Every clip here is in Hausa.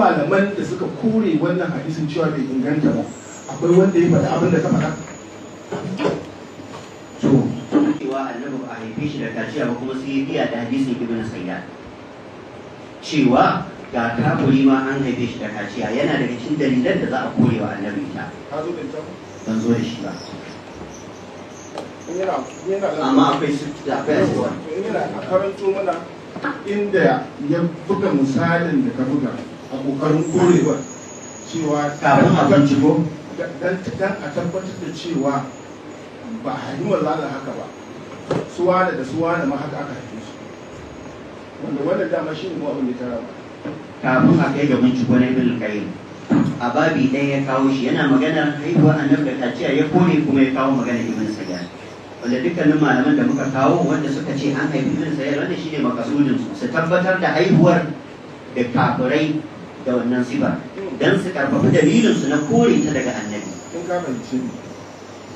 Malaman da suka kore wannan hadisin cewa bai inganta ba, akwai wanda ya faɗi abin da ka faɗa? To, cewa Annabi ba a haife shi da kaciya ba, kuma sai ya biya da hadisin Ibn Sayyad cewa ga kafuri ma an haife shi da kaciya, yana daga cikin dalilan da za a kore wa Annabi ita. Ka zo da littafin? Ban zo da shi ba. In yana Amma akwai su da akwai Yawwa, asisa. To in yana a karanto mana inda ya buga misalin da ka buga a kokarin korewar cewa Kafin a binciko. Dan a tabbatar da cewa ba a haifi manzo Allah haka ba, suwana da suwana ma haka aka haife su, wanda wannan dama shi ne mu abin da ya tara ba. Kafin a kai ga binciko na Ibn Qayyim, a babi ɗaya ya kawo shi, yana maganar haihuwar Annabi da kaciya, ya kore, kuma ya kawo maganar Ibn Sayyad, wanda dukkanin malaman da muka kawo wanda suka ce an haifi Ibn Sayyad, wanda shine makasudin su, su tabbatar da haihuwar da kafirai da wannan sifa dan su karfafi dalilin su na kore ta daga Annabi. In ka fahimce ni,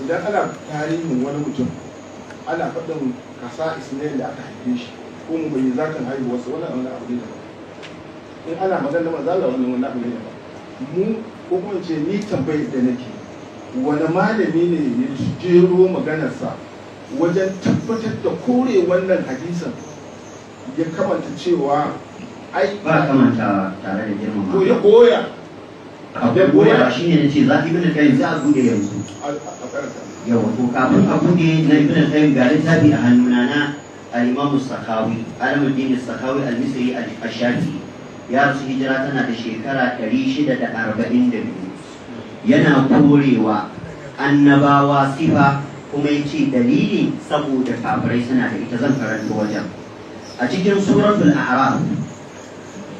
idan ana tarihin wani mutum, ana faɗin kasa isnayin da aka haife shi ko mu bai zakan haihuwarsa, wannan wani abu ne daban. In ana magana manzo Allah, wannan wani abu ne daban. Mu, ko kuma in ce ni, tambayar da nake, wani malami ne ya jero maganarsa wajen tabbatar da kore wannan hadisin, ya kamanta cewa ai Ba kamantawa tare da girmama. To, ya goya. Akwai goyawa, shine nace za Ibn Qayyim za a bude yanzu. A karanta. Yawa, to kafin a bude na Ibn Qayyim, ga littafi a hannuna na al-Imam Sakhawi, Alamuddin Sakhawi al-Misri al-Shafi'i, ya rasu hijira tana da shekara 642. Yana korewa annabawa sifa, kuma ya ce dalili saboda kafirai suna da ita. Zan karanta wajen a cikin Suratul A'raf,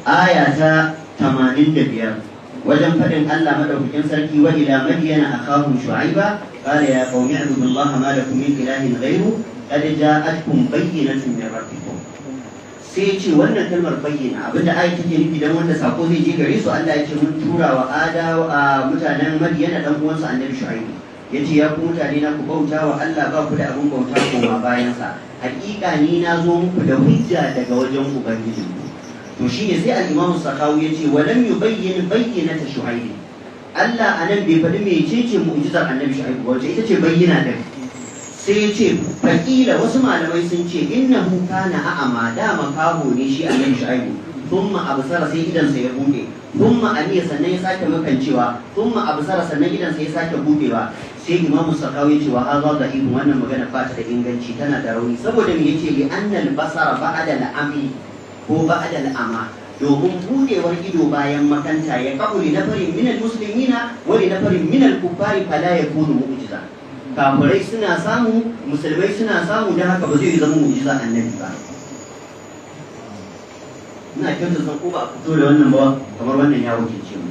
aya ta 85, wajen faɗin Allah madaukakin sarki: "Wa ila madyana akhahum shu'aiba qala ya qaumi i'budu allaha ma lakum min ilahin ghayru qad ja'atkum bayyinatun min rabbikum." Sai ce wannan kalmar bayyana, abinda ayat take nufi, dan wanda sako zai je gare su, Allah ya ce mun tura wa adawa, a mutanen Madiyana, dan uwansa Annabi Shu'aibu, yace: "Ya ku mutane na, ku bauta wa Allah, ba ku da abun bauta koma bayan sa. Hakika ni na zo muku da hujja daga wajen ubangijinku." To shine sai al-Imam Sakhawi yace: "Wa lam yubayyin bayyinata Shu'aib." Allah anan bai faɗi mecece mu'jizar Annabi Shu'aib ba, wace ita ce bayyana din. Sai ya ce faƙila, wasu malamai sun ce innahu kana a'ama, da makaho ne shi Annabi Shu'aibu, thumma absara, sai idansa ya bude, thumma amiya, sannan ya sake makancewa, thumma absara, sannan idansa ya sake budewa. Sai Imamu Sakawi ya ce: "Wa hadha da'if." Wannan magana ba ta da inganci, tana da rauni. Saboda me? Yace li annal basara ba'da al-ami ko ba'da al-ama, domin budewar ido bayan makanta ya qabuli nafarin minal muslimina wa li nafarin minal kuffari, fala yakunu mu'jiza. Kafirai suna samu, musulmai suna samu, don haka ba zai zama mu'jiza Annabi ba. Ina kyautar san ko ba a fito da wannan ba, kamar wannan ya wakilce mu.